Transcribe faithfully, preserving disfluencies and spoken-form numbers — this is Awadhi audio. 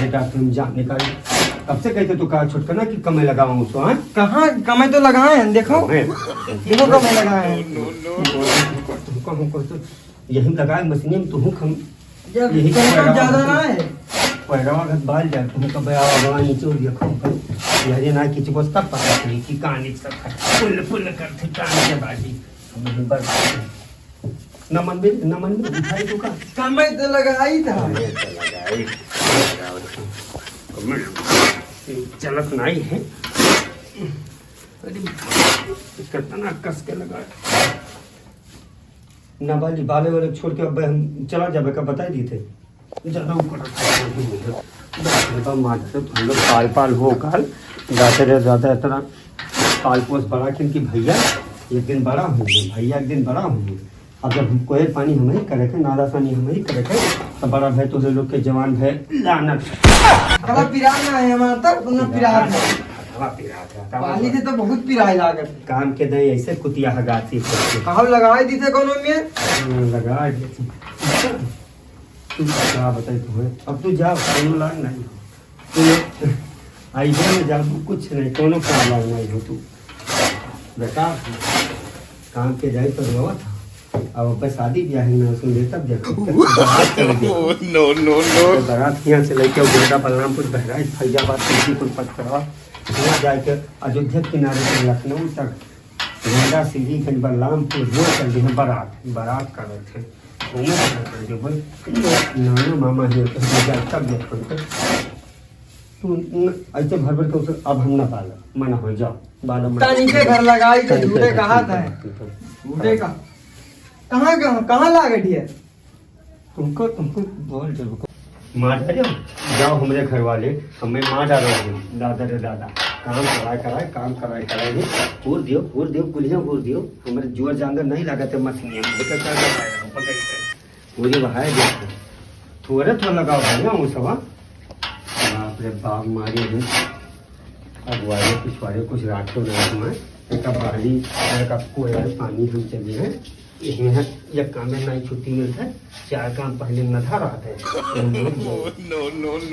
बेटा, तुम जान निकाल। कब से कहते तो कहा छोटकना कि कमे लगावा उसको, हाँ? कहाँ कमे तो लगाए हैं, देखो। कमे। देखो कमे लगाए हैं। तुमको हमको तो यही लगाए मशीन में, तो हूँ हम जब यही चलता पैरवा ज्यादा घर, ना है। पैरवा घर बाल जाए, तुमको बया भगवान नीचे हो दिया, खूब करो। यही ना कि चुप, तब पता चली कि कहानी सब फुल फुल करते कान के बाजी। हम नहीं बर्दाश्त। न मन में, न मन में उठाई तो का? कमे तो लगाई था। कमे तो लगाई। कमे चलत नहीं है। अरे, कितना कस के लगा। ना बाली, बाले वाले छोड़ के अब हम चला जाबे का बताई दी थे। ज्यादा ऊपर रखा है। बाप रे बाप, मार दे, तो हम लोग पाल पाल हो काल। जाते रहे, ज्यादा इतना पाल पोस बड़ा किन कि भैया एक दिन बड़ा होंगे, भैया एक दिन बड़ा होंगे। अब जब हम कोयल पानी हम ही करे के, नाला पानी हम ही करे के, तो बड़ा भाई तोहरे लोग के जवान भाई लानत। हवा पिरात ना है हमारा तब, उतना पिरात ना। हवा पिरात है, हवा पानी से तो बहुत पिराए लागत। काम के दे ऐसे कुतिया हगाती करके। कहाँ लगाए दी थे कोनो में? हाँ, लगा देती। तू का बताई तुम्हें? अब तू जा, कोनो लाग नहीं। तू आइडिया में जाबू, कुछ नहीं, कोनो काम वाम नहीं हो तू। बेटा, काम के जाए तो रोवा था। अब अपन शादी ब्याह में सुन ले तब देखो। No, no, no। तो बारात यहाँ से लेके गोंडा, बलरामपुर, बहराइच, फैजाबाद, तुलसीपुर, पचकड़वा, वहाँ जाके अयोध्या किनारे से लखनऊ तक, गोंडा, सीढ़ीगंज, बलरामपुर, वो चल रही है बारात, बारात का बैठे। घूमे के बैठे जो भाई, नाना मामा ही होते हैं, जा तब देखो। तू न-, ऐसे भर भर के उसे अब हम ना पाला, मना हो जाओ, बालो मना। तनी के घर लगाई तो तनी के झूठे घर कहा था। लगाई तो। झूठे का। कहाँ, कहाँ, कहाँ लागे दिए? तुमको, तुमको बोल जब को। मार डालो, जाओ हमरे घर वाले, हमें मार डालो तुम। दादा रे दादा, काम कराए, कराए, काम कराए, कराए, हूर दियो, हूर दियो, कुलिया हूर दियो। हमरे जोर जांगर नहीं लागत है मशीन में, बेटा क्या कर रहा है, पकड़ के। वो जो बहाए देखो, थोड़े थोड़ा लगाओ भैया, वो सब, हाँ। बाप रे बाप, मारे हैं। अगुवारे पिछवारे कुछ राखो ना हुआ, एक बारी, एक आपको यार पानी हम चले हैं, यही है, ये काम में नहीं छुट्टी मिलता है, चार काम पहले न था रहा था। No, no, no।